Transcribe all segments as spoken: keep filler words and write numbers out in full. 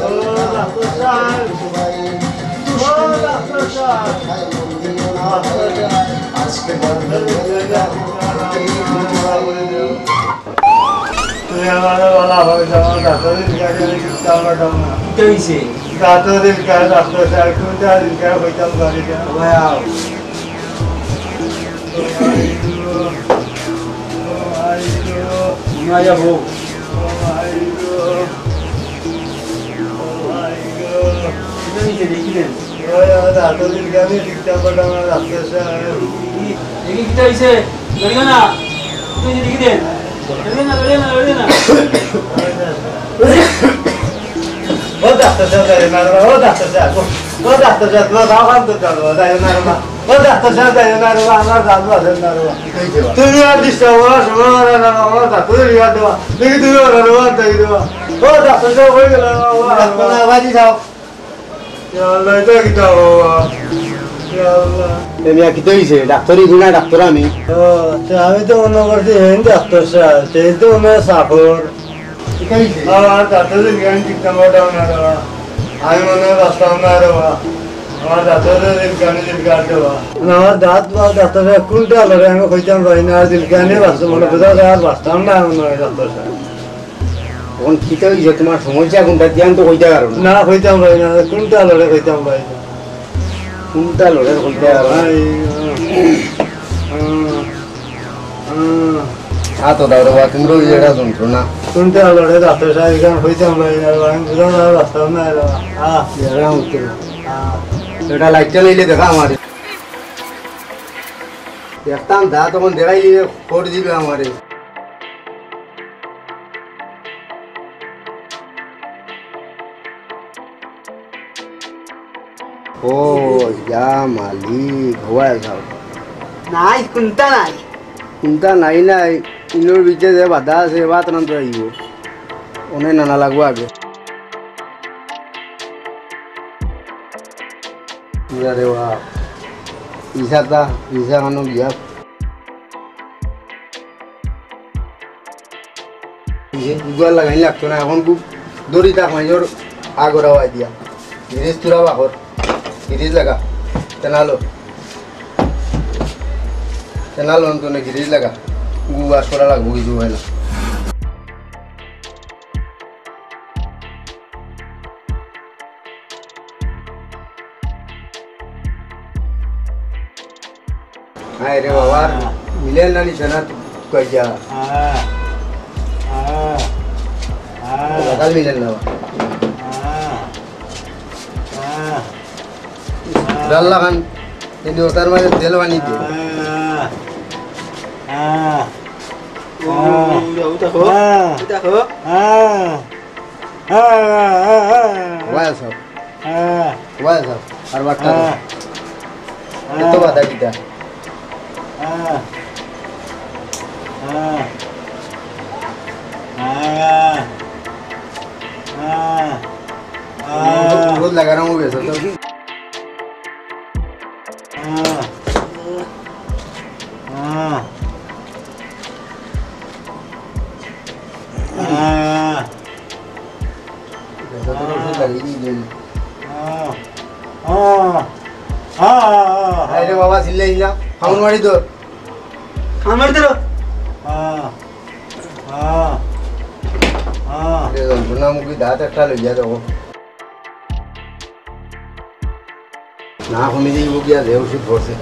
ও ডাক্তার সাহেব, ও ডাক্তার সাহেব, ডাক্তার সাহেব। তুমি আমারে বালা করি দেও, ডাক্তার দিলকার আমি কিচ্ছু করতাম না। কিতা অইছে? ডাক্তার দিলকার, ডাক্তার সাহেব, কোনটা দিলকার কইতাম পারি না। ওবা আও। ও ভাই গো, ও ভাই গো, ও ভাই গো, ও ভাই গো। কিতা অইছে, দেখি দেন। ওই, ওই, ডাক্তার দিলকার আমি কিচ্ছু করতাম না, ডাক্তার সাহেব। দেখি, দেখি, কিতা অইছে? ধরিও না। কিতা অইছে, দেখি দেন। ধরিও না, ধরিও না, ধরিও না। ও ডাক্তার সাহেব, যাইও না রে বাবা, ও ডাক্তার সাহেব, ও, ও ডাক্তার সাহেব, তোমার বাবা তো জানো, যাইও না রে বাবা। ও ডাক্তার সাহেব, যাইও না রে বাবা, আমার জান বাঁচেন না রে বাবা। তুমি আর disturb করার সময় করে না রে বাবা, ডাক্তার সাহেব, ইয়া দেওয়া। দেখি তুমি ওরা রে বাবা, দেখি দেওয়া। ও ডাক্তার সাহেব, হয়ে গেল রে বাবা। ডাক্তার না, বাড়ি যাও। ইয়া আল্লাহ, এটা কিতা বাবা? ইয়া আল্লাহ। এ মিয়া, কিতা অইছে? ডাক্তার ইগু না, ডাক্তার আমি। ও, তে আমি তো মনে করছি, হেন ডাক্তার সাহেব, তে তো মনে হয় সাফর। কিতা অইছে? আমার দাঁতে যে জ্ঞান ঠিক মতো না রে বাবা। আমি মনে হয় বাঁচতাম না রে বাবা। আমার দাঁতে যে জ্ঞান ঠিক আছে বাবা। না, আমার দাঁত বা ডাক্তার সাহেব কোনটা লড়ে আমি কইতাম পারি না, আর দিল জ্ঞানে বাঁচতে মনে হয়, বোঝা যায় আর বাঁচতাম না মনে হয় ডাক্তার সাহেব। এখন কিতা অইছে, তোমার সমস্যা কোনটা? দিয়া তো কইতা পারো না। না, কইতাম পারি না, কোনটা লড়ে কইতাম পারি না। কোনটা লড়ে কইতা পারো না। ভাই, আহ, আহ, আহ। হাত দাও রে বাবা, তোমরা ওই জায়গা যন্ত্রণা। কোনটা লড়ে ডাক্তার সাহেব, এখানে কইতাম পারি না, আমি বুঝলাম না, বাঁচতাম না, এরা। আহ। এরা উঠতে না। আহ। এটা লাইটটা লইলে দেখা আমার। দেখতাম দা তখন দেখাই দিলে ফোর দিবে আমারে। ও, ইয়া মালিক, হওয়া যাও। নাই, কোনটা নাই? কোনটা নাই, নাই? ইনোর ভিতরে যে বাধা আছে, বাত নাম তো আইব। ওনে নানা লাগবো আগে। ইয়া রে বাপ। ইসা তা, ইসা খানো গিয়া। ইগুয়া লাগাইন লাগতো না, এখন খুব দড়ি তাক মাইজর আগর আওয়াজ দিয়া। গিরিজ তুরা বাকর। গিরিজ লাগা। তেনালো। তেনালো অন্তনে গিরিজ লাগা। গু ওয়াশ করা লাগবো কিছু হয় না। হায় রে বাবা, আর মিলেন না নিছে না কইয়া। হ্যাঁ। হ্যাঁ। হ্যাঁ। লাগাল মিলেন না। হ্যাঁ। হ্যাঁ। ডাল লাগান, কিন্তু ওটার মাঝে তেল বানি দে। হ্যাঁ। হ্যাঁ। ও, হ্যাঁ। উঠা, উঠা, হো। হ্যাঁ। উঠা, হো। হ্যাঁ। হ্যাঁ, হ্যাঁ, হ্যাঁ, হ্যাঁ। ওয়াই সব। হ্যাঁ। ওয়াই সব। আর বাট্টা হ্যাঁ। দে। এত হ্যাঁ। বাধা কিতা? হ্যাঁ। হ্যাঁ। হ্যাঁ। হ্যাঁ। হ্যাঁ। রোদ লাগানো হবে, সব তো। হ্যাঁ। হ্যাঁ। হ্যাঁ। আরে বাবা, চিল্লাইস না। ফাউন মারি ধর। ফাউন মারি ধর। আরে যন্ত্রণা মুখী দাঁত একটা লইয়া দেখো। না, কমি যাইব গিয়া, যে ওষুধ পড়ছে।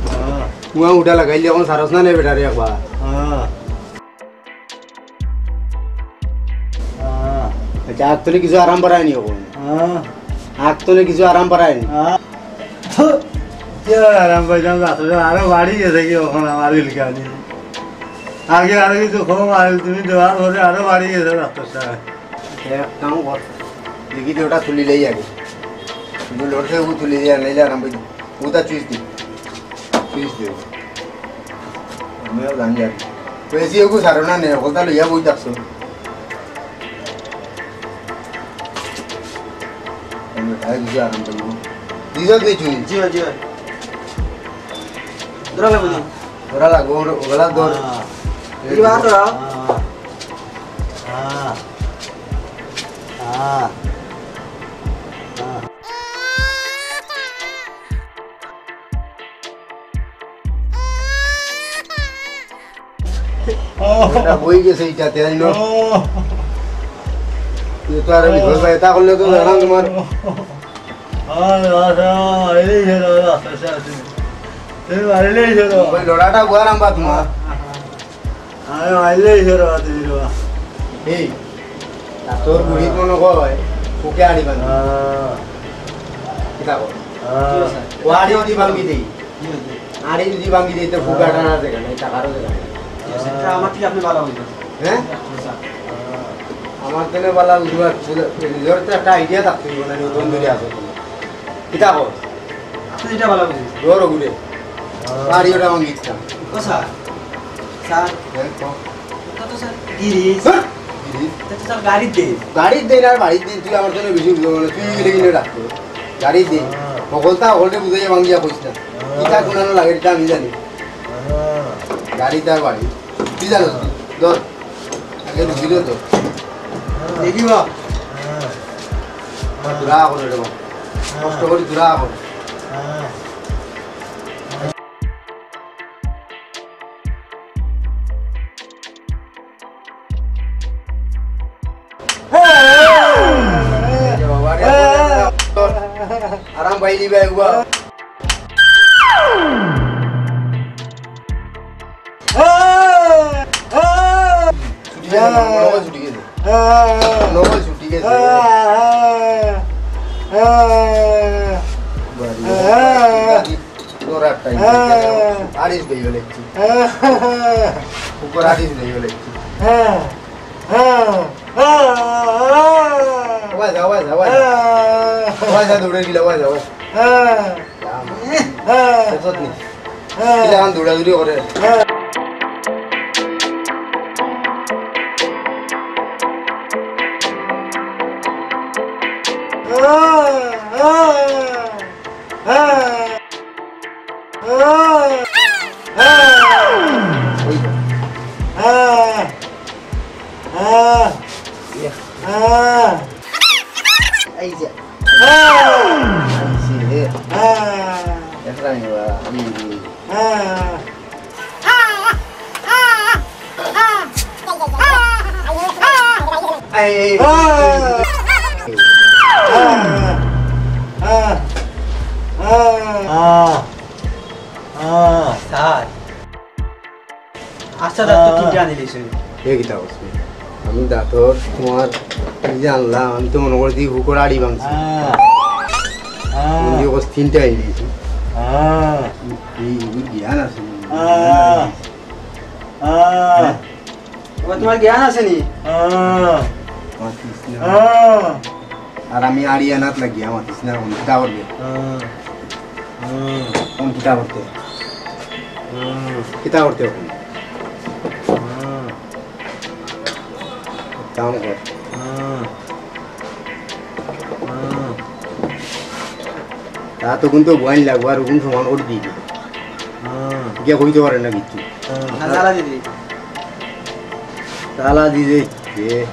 হ্যাঁ। কুয়া উঠা লাগাইলে এখন সারস না নে বেটারে একবার। হ্যাঁ। হ্যাঁ। আচ্ছা, আগ তনে কিছু আরাম পারায়নি এখন? হ্যাঁ। আগ তনে কিছু আরাম পারায়নি? হ্যাঁ। কি আর আরাম পাইতাম, ডাক্তার সাহেব? আরো বাড়ি গেছে কি এখন আমার ইলকানি? আগে আরো কিছু কম আর তুমি দেওয়ার পরে আরো বাড়ি গেছে ডাক্তার সাহেব। এক কাম কর, দেখি তো ওটা তুলি লই আগে। কিন্তু লোড থেকে ও তুলি দিয়া নাইলে আরাম পাইতাম। ওটা চুইস দি। চুইস দি। আমিও জানি আর কি। তো এসি ওগু সারো না নে, ওটা লইয়া বই থাকছো। আমি খাই দিছি আরাম পাইব। দিছ নি চুইস? জি ভাই, জি ভাই। ধরা লাগবো নি? ধরা লাগবো, ওগুলা ধর। হ্যাঁ। এই কি বার ধরা? হ্যাঁ। হ্যাঁ। হ্যাঁ। এটা বই গেছে এইটাতে, জানি না। তুই তো আর আমি ঘর বাইরে তা করলে তো জানাম তোমার। আরে, আরে, আরে, এই যে দাদা, আচ্ছা, আচ্ছা, আচ্ছা। তুমি মারিলেই যে দাদা। ওই লড়াটা বুয়ারাম বা তোমার। আরে, মারিলেই যে দাদা, তুমি দাদা। এই, তা তোর বুড়ি মনে কয়, ওকে আড়ি বান্ধি। হ্যাঁ। কিতা কর? হ্যাঁ। ও আড়ি যদি ভাঙি দেই। আড়ি যদি ভাঙি দেই, তো ফুক আটার জাগা নাই, টাকারও জাগা নাই। ঠিক আছে, এটা আমার থেকে আপনি ভালো বুঝবেন। হ্যাঁ? আচ্ছা। আমার তেনে বালা উঠবার ছিল, নিজের তো একটা আইডিয়া থাকতে হইব না, নতুন ধরে আসো তুমি। কিতা কর? আপনি এটা ভালো বুঝবেন। জোর ঘুরে। বাড়ি ওটা ভাঙি দিতাম। ও স্যার, স্যার, হ্যাঁ, কও। এটা তো স্যার গিরিশ। হ্যাঁ? গিরিশ? এটা তো স্যার গাড়ির দেন। গাড়ির দেন আর বাড়ির দেন, তুই আমার জন্য বেশি বুঝবো না, তুই গেলে কিনে রাখতো। গাড়ির দেন। হ্যাঁ। হকলতা হকলতে বুঝাইয়া ভাঙিয়া কইস না। হ্যাঁ। কিতা কোনানো লাগে, এটা আমি জানি। হ্যাঁ। গাড়ি তার বাড়ি। তুই জানো, ধর। আগে ঢুকিল তো। দেখি বা। দূরা করো রে বাবা। কষ্ট করি দূরা করো। আরাম পাইলি ভাই, উবা। ছুটি গেছে, মনে হয় ছুটি গেছে। মনে হয় ছুটি গেছে। বাড়ি, বাড়ি, তোর একটাই। আরিস বেই হলে একটু। উপর আরিস বেই হলে একটু। ওয়াই যা, ওয়াই যা, ওয়াই যা। ওয়াই যা, দৌড়ে গেলে, ওয়াই যা, ওয়াই যা। হ্যাঁ। হ্যাঁ। শেষত নি। হ্যাঁ। কিলা খান দৌড়াদৌড়ি করে। হ্যাঁ। ওই তো। হ্যাঁ। হ্যাঁ। ইয়া। হ্যাঁ। এই যে। হ্যাঁ। আইছি রে। হ্যাঁ। দেখলাম এবার, আমি হ্যাঁ। এই, এই, এই। হ্যাঁ। হ্যাঁ। হ্যাঁ। হ্যাঁ। হ্যাঁ। স্যার। আচ্ছা, দাঁত তো আহ। তিনটা আনি দিছে। এ কিতা করছে? আমি দাঁতর তোমার এই যে আনলাম, আমি তো মনে করছি হুকর আড়ি ভাঙছি। আহ। আহ। আমি যে কস তিনটা আনি দিয়েছি। আহ। এই, এই জ্ঞান আছে না? আহ। আহ। হ্যাঁ? ওবা, তোমার জ্ঞান আছে নি? আহ। আমার কৃষ্ণ। আহ। আর আমি আড়ি আনাত লাগিয়া মাতিস না, এখন কিতা করবে? হুম। হুম। এখন কিতা করতে? হুম। কিতা করতে এখন? হুম। কাম কর। হুম। হুম। তা তো কিন্তু বইন লাগবো, আর ওগুন সমান করে দিয়ে দিবে। হুম। গিয়া কইতে পারে না কিচ্ছু। হুম। না, জ্বালা দিবি। জ্বালা দিবে। দে।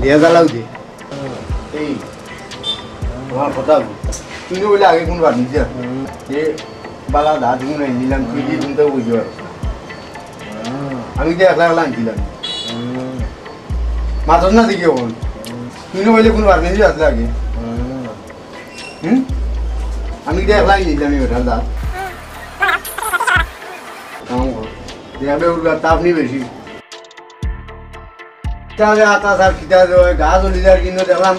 দিয়া জ্বালাও দে। এই, তোমার কথা, তুই তো বলে আগে কোন বার নিজে, হুম। যে বালা দা তুমি নাই নিলাম, তুই কি হুম। তুমি তো বুঝতে পারছ না। হুম। আমি তো একলা একলা আনছিলাম। হুম। মাতস না দেখি এখন। হুম। তুই না বলে কোন বার নিজে আসলে আগে। হুম। হুম? আমি তো একলাই নিলাম এই বেটার দা। কাম কর। দেখবে ওর তাপ নি বেশি। কিতা যে আতা স্যার, কিতা যে ওই গা জ্বলি যার কিন্তু দেখলাম।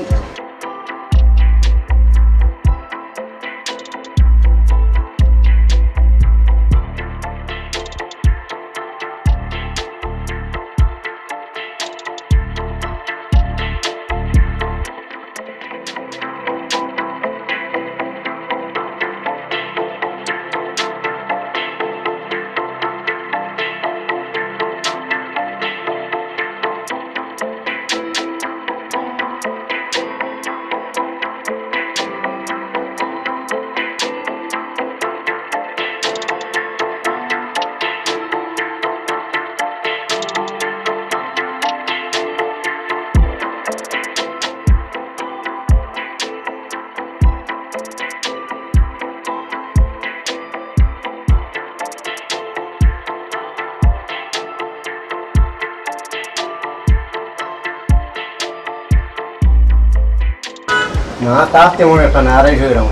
না, তার তেমন একটা না, আড়াইশো গ্রাম।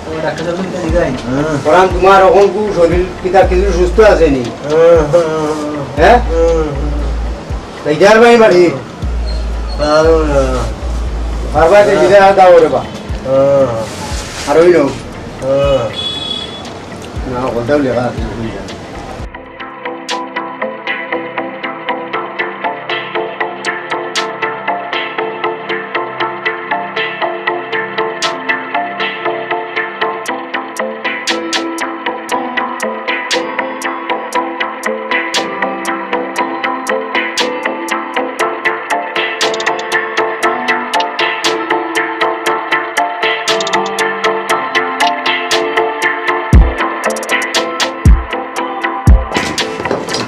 ও, ডাক্তার সাহেব, তুমি তো জিগাই। পরান, তোমার অখন কু শরীর কিতা কিছু সুস্থ আছে নি? হ্যাঁ? তাই যার ভাই বাড়ি? পারবা তো জিগা দাও রে বা। আর ওই লোক? না, ওটাও লেখা আছে।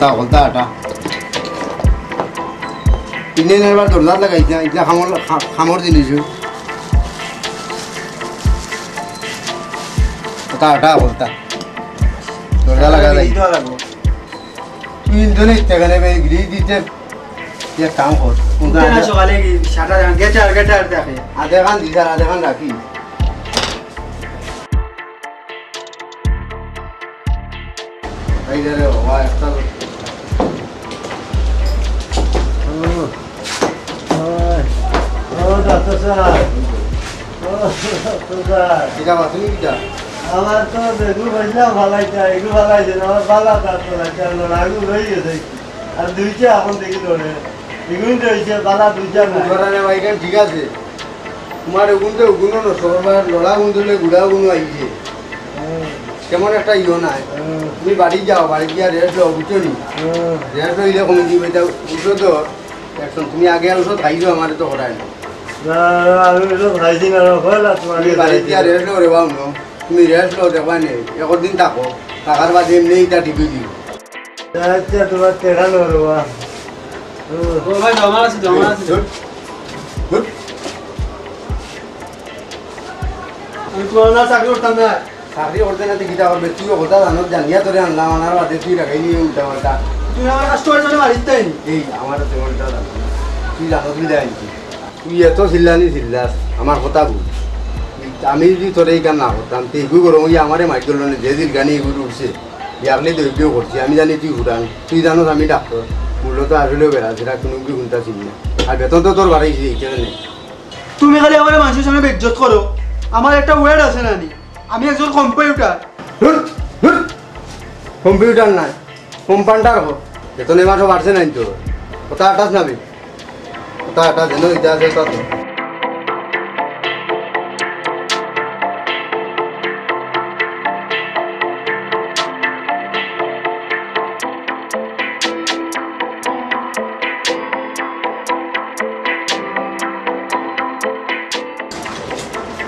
হলতা, হলতা আটা। ইনে নেবার দরজা লাগাইছে, ইটা খামর, খা-, খামর জিনিস। হলতা আটা, হলতা। দরজা লাগা যায়। এই তো লাগবো। তুই ইন্দনে ইচ্ছা কেন বে, গিরি দিতে। এক কাম কর। উঠে না সকালে কি সাতটা জান, গেটার, গেটার দেখে। আধা খান দিস আর আধা খান রাখি। এই যে রে বাবা, একটা ও, ও, ও, ডাক্তার সাহেব। ও, ডাক্তার সাহেব। কিতা বাসনি কিতা? আমার তো বেগু বললাম ভালাই চাই, এগু ভালাই চাই, আমার বালা কাজ করা চাই, না, লাগু রয়ে গেছে। আর দুইটা এখন দেখি ধরে। এগুন তো হইছে, বালা দুইটা নাই। ধরা রে ভাই, এখান ঠিক আছে। তোমার এগুন তো এগুনও নষ্ট করবার, লড়া গুন দিলে গুড়া গুনও আইছে। হুম। তেমন একটা ইয়ে নাই। হুম। তুমি বাড়ি যাও, বাড়ি গিয়া রেস্ট লও, বুঝছো নি? হুম। রেস্ট লইলে কমে দিবে, এটা ঔষধ একদম। তুমি আগে ঔষধ খাইছো, আমারে তো করায় না। না, না, আমি ঔষধ খাইছি না, না, হয় না, তোমার তুমি আগে বাড়ি খাইছি। গিয়া রেস্ট লও রে বাবু, নো। তুমি রেস্ট লও, দেখবা নে, একদিন থাকো, থাকার বাদে এমনি এটা ঠিক হয়ে দিবে। আচ্ছা, তোমার টেকা নেবো রে বাবা। হুম। ও ভাই, জমা আছে, জমা আছে। ধুর, ধুর। আমি তোমার না চাকরি করতাম না। চাকরি করতে না, তুই কিতা করবে? তুই কথা জানো, জানিয়া তোরে আনলাম, আনার বাদে তুই রাখাই নিয়ে উল্টা পাল্টা। তুমি আমার কাস্টমার জন্য বাড়িতে আইনি। এই, আমার তো উল্টা জানো না। তুই জানো, তুই দেয় আনছি। তুই এত চিল্লানি চিল্লাস, আমার কথা বুঝ। আমি যদি তোরে এই কাম না করতাম, তুই এগুলো গরম হইয়া আমারে মাইক করলো না, যে দিল গানি এগুলো উঠছে। বিয়াকলে তো এগুলো করছি, আমি জানি তুই ফুটান। তুই জানোস আমি ডাক্তার। মূলত আসলেও বেড়া, যেটা কোনো কি শুনতা চিনি না। আর বেতন তো তোর বাড়াইছি, এই কারণে। তুমি খালি আমার মানুষের সামনে বেইজ্জত করো। আমার একটা ওয়ার্ড আছে না নি? আমি একজন কম্পিউটার। ধুর, ধুর। কম্পিউটার নাই, কম্পাউন্ডার হ। বেতন এ মাসও বাড়ছে নাই তো। কথা আটাস না বে। কথা আটাস যেন ইটা আছে তা তো।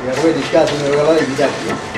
এরকম রিক্সা আছে, ওগুলো এই দিকে আছে।